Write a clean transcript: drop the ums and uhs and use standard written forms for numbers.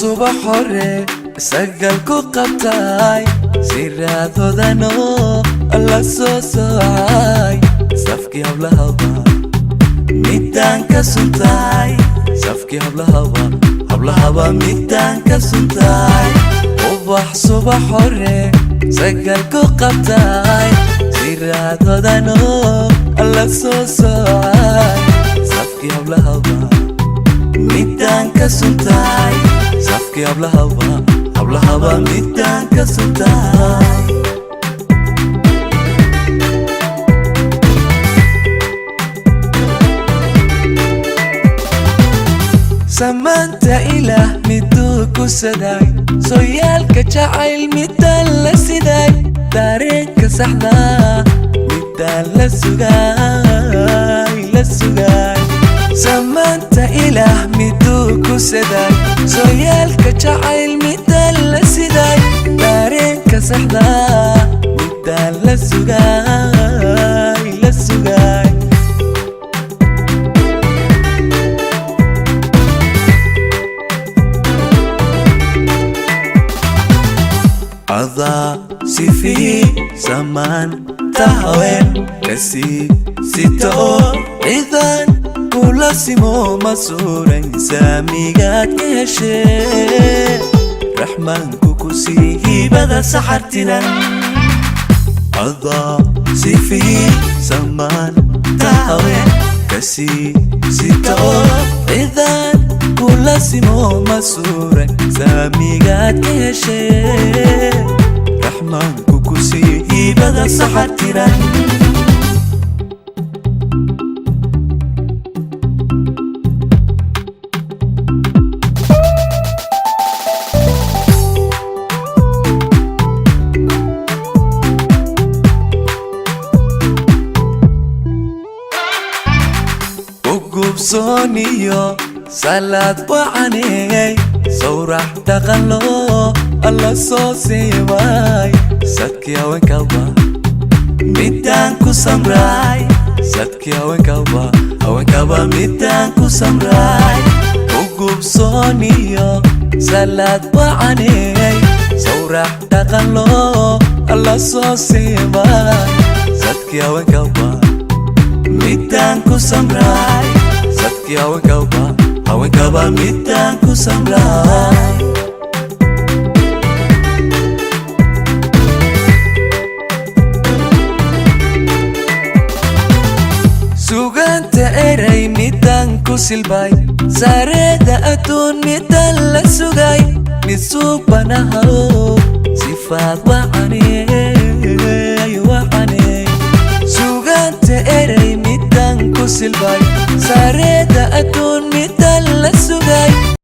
Subax hore sagal ku qabtay, siraadodano la soo soocay. Safkii hablahaba midaan ka suntay, safkii hablahaba, hablahaba midaan ka suntay. Ubax subax hore sagal ku qabtay, siraadodano la soo soocay. Safkii hablahaba midaan ka suntay, safkii hablahaba, hablahaba midaan ka suntay. Samaanta Ilaah miduu ku saday, sooyaalka jacayl midaan la siday, dareenka saxda midaan la sugaay, la sugaay. Samaanta Ilaah miduu ku saday, sooyaalka jacayl midaan la siday, dareenka saxda midaan la sugaay, la sugaay. Adaa sifii samaanta haween kasii sito oo cidan kula simo ma suuran, saamigaad ka heshee Raxmaanku ku sii hibada saxartiran. Adaa sifii samaanta haween kasii sito oo cidan kula simo ma suuran, saamigaad ka heshee Raxmaanku ku sii hibada saxartiran. Ugubsooniyo salaad wacaney, sawrax dhaqanlo alla soo siibay. Sadkii haweenkaba midaan ku samray, sadkii haweenkaba, haweenkaba midaan ku samray. Ugubsooniyo salaad wacaney, sawrax dhaqanlo alla soo siibay. Sadkii haweenkaba midaan ku samray, sadkii haweenkaba, haweenkaba midaan ku samray. Suganta erey midaan ku silbay, sareeda adduun midaan la sugay, misuubanahow sifaad wacaney, wacaney. Suganta erey midaan ku silbay, sareeda adduun midaan la sugay.